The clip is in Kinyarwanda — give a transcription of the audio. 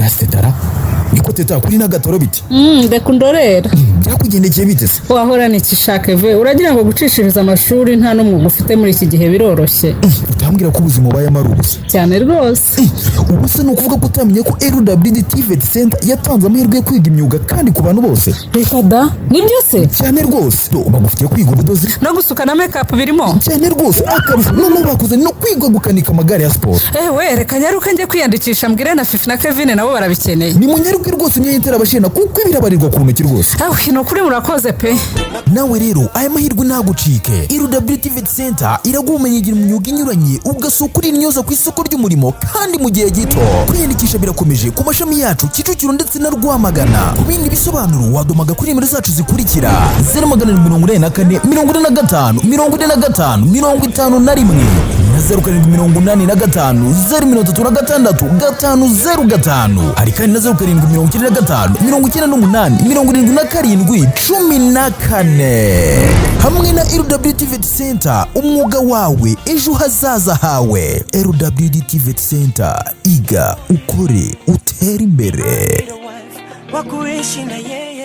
Na Tetara niko. Teta, kuri n'agatoro biti? Reka undorera. Byakugendekeye bite se? Wahora nikishaka ve, uragira ngo gucishiriza amashuri nta n'umwuga ufite muri iki gihe biroroshye? Utambwira ko ubuzima ubayemo ari ubusa? Cyane rwose. Ubu se ni ukuvuga ko utamenye ko RWD TVET Center yatanze amahirwe yo kwiga imyuga kandi ku bantu bose? Reka da, nibyo se? Cyane rwose. Bagufitiye kwiga ubudozi. No gusuka na makeup birimo? Cyane rwose. Akarusho noneho bakoze no kwiga gukanika amagare ya siporo. Ewe, reka nyaruke njye kwiyandikisha, mbwire na Fifi na Kevin, nabo barabikeneye. Ni munyaruke rwose, imyanya itarabashena kuko birabarirwa ku ntoki rwose. Awe, ni ukuri murakoze pe. Nawe rero aya mahirwe ntagucike. RWD TVET Center iraguha ubumenyingiro mu myuga inyuranye, ugasohoka uri intyoza ku isoko ry'umurimo kandi mu gihe gito. Kwiyandikisha birakomeje ku mashami yacu Kicukiro ndetse na Rwamagana. Ku bindi bisobanuro waduhamagara kuri nimero zacu zikurikira: 0784 45 45 51 na 0785 036 505. Hari kandi na 0795 98 77 14. Hamwe na RWD TVET Center, umwuga wawe, ejo hazaza hawe. RWD TVET Center, iga, ukore, utere imbere. Wa kuishi na yeye.